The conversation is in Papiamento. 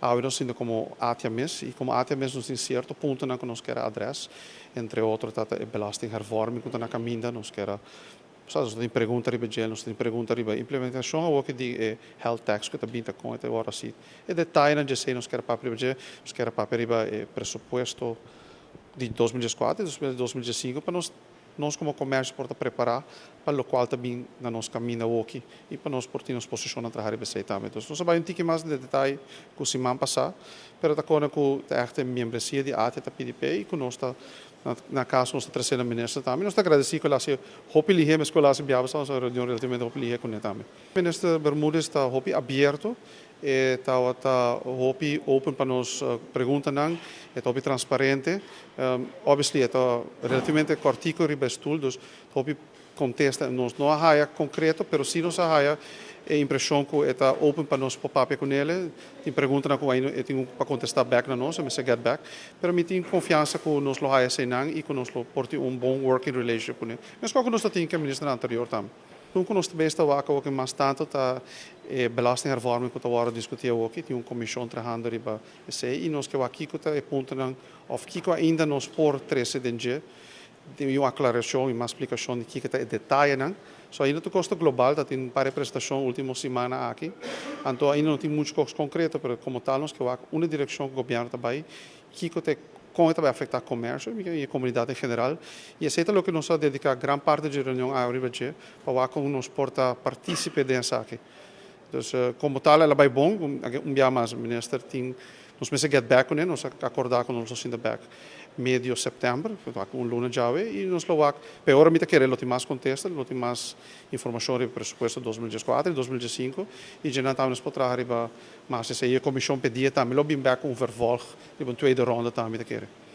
Awe nos sinta komo ATIA mes i komo ATIA mes nos tin sierto puntonan ku nos kier adres, entre otro ta e belastinghervorming ku ta na kaminda. Nos kier sa, nos tin pregunta riba dje, nos tin pregunta riba implementashon awor di e health tax ku ta bin ta kon awor asina. E detayenan dje nos kier papia riba dje, nos kier papia riba e presupuesto di 2014 i 2015 pa nos komo komersio por ta prepará pa loke ta bin na nos kaminda aki i pa nos por tin nos posishon na traha tambe. Anto, nos bai un tiki mas den detaye ku siman pasá, pero ta ku echt membresia di ATIA ta PDP i ku nos ta na kaso nos ta trese minister tambe. Nos ta agradesí ku el a hasi hopi lihé, mes ku el a hasi biaba, un reunion relativamente hopi lihé kuné tambe. Minister Bermudez ta hopi abierto, e ta hopi open pa nos preguntanan, e ta hopi transparente. Obviously, e ta relativamente kòrtiku riba stul, dus hopi kontesta nos no a haya konkreto, pero si nos a haya e impreshon ku e ta open pa nos papia kuné. Tin preguntanan ku ainda tin pa kontestá back na nos, mester get back. Pero mi tin konfiansa ku nos lo haya eseinan i ku nos lo por tin un bon working relationship kuné. Mas ku nos tin ku e minister anterior tambe. Toen ku nos tambe ta wak ku mas tantu ta e belastinghervorming ku ta wòrdu diskutí aki, tin un komishon trahando riba esei i nos ke wak kiko ta e puntonan òf kiko ainda nos por trese den dje, tin un aklarashon i mas splikashon di kiko ta e detayenan. So ainda tur kos ta global, ta tin varios presentashon último siman aki. Anto ainda no tin muchu kos konkreto, pero komo tal nos ke wak un direkshon ku gobièrnu ta bai, kiko ta kon ta bai afektá komersio i e komunidat en general. I esei ta loke nos a dediká gran parti di e reunion ariba dje, pa wak kon nos por ta partísipe den esaki. Dus komo tal el a bai bon. Un dia mas minister tin nos mester get back kuné, nos a akordá ku nos lo sinta back medio sèptèmber, un luna ya i nos lo wak, pero awor mi ta kere lo tin mas kontesta, lo tin mas informashon riba presupuesto 2014 i 2015 i ya nan nos por traha riba mas esei. E komishon pidi tambe lo bin back un vervolg, un tweede ronde tambe ta kere.